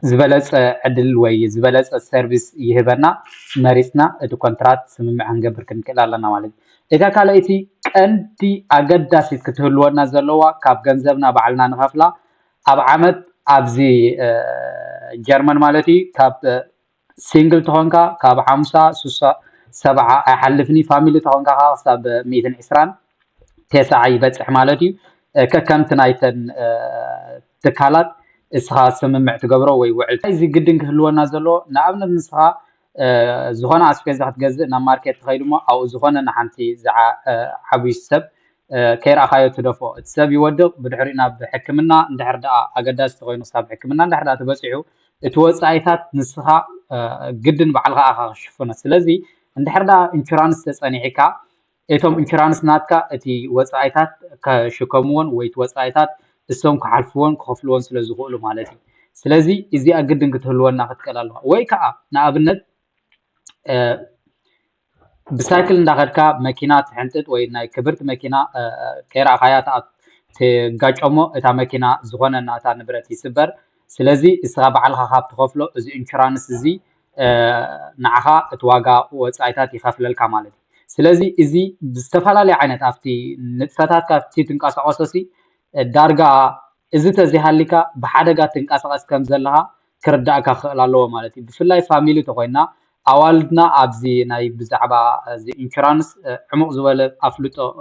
ዝበለፀ ዕድል ወይ ዝበለፀ ሰርቪስ ይህበና መሪፅና እቲ ኮንትራት ስምምዕ ክንገብር ክንክእል ኣለና ማለት እዩ። እታ ካልኣይቲ ቀንዲ ኣገዳሲት ክትህልወና ዘለዋ ካብ ገንዘብና ባዕልና ንኸፍላ ኣብ ዓመት ኣብዚ ጀርመን ማለት እዩ ካብ ሲንግል ተኾንካ ካብ ሓምሳ ስሳ ሰብዓ ኣይሓልፍኒ ፋሚሊ ተኾንካ ከዓ ክሳብ ሚእትን ዕስራን ተስዓ ይበፅሕ ማለት እዩ። ከከምቲ ናይተን ትካላት እስኻ ስምምዕ ትገብሮ ወይ ውዕል እዚ ግድን ክህልወና ዘለዎ ንኣብነት ንስኻ ዝኾነ ኣስቤዛ ክትገዝእ ናብ ማርኬት ትኸይድ እሞ ኣብኡ ዝኾነ ንሓንቲ ዝዓብዩ ሰብ ከይረኣኻዮ ትደፎ እቲ ሰብ ይወድቕ ብድሕሪኡ ናብ ሕክምና እንድሕር ደኣ ኣገዳሲ ተኮይኑ ክሳብ ሕክምና እንድሕር ደኣ ተበፂሑ እቲ ወፃኢታት ንስኻ ግድን ባዕልኻ ኣኻ ክሽፍኖ ስለዚ እንድሕር ደኣ ኢንሹራንስ ተፀኒሕካ እቶም ኢንሹራንስ ናትካ እቲ ወፃኢታት ከሽከምዎን ወይ እቲ ወፃኢታት እሶም ክሓልፍዎን ክኸፍልዎን ስለ ዝኽእሉ ማለት እዩ ስለዚ እዚኣ ግድን ክትህልወና ክትቀል ኣለዋ ወይ ከዓ ንኣብነት ብሳይክል እንዳኸድካ መኪና ትሕንጥጥ ወይ ናይ ክብርቲ መኪና ከይረኣኻያ ትጋጨሞ እታ መኪና ዝኾነ ናታ ንብረት ይስበር ስለዚ እስኻ ባዕልኻ ካብ ትኸፍሎ እዚ ኢንሹራንስ እዚ ንዓኻ እቲ ዋጋ ወፃኢታት ይኸፍለልካ ማለት እዩ ስለዚ እዚ ብዝተፈላለየ ዓይነት ኣብቲ ንጥፈታት ካብቲ ትንቀሳቀሶ ሲ ዳርጋ እዚ ተዘይሃሊካ ብሓደጋ ትንቀሳቀስ ከም ዘለኻ ክርዳእካ ክኽእል ኣለዎ ማለት እዩ ብፍላይ ፋሚሊ ተኮይና ኣዋልድና ኣብዚ ናይ ብዛዕባ እዚ ኢንሹራንስ ዕሙቕ ዝበለ ኣፍልጦ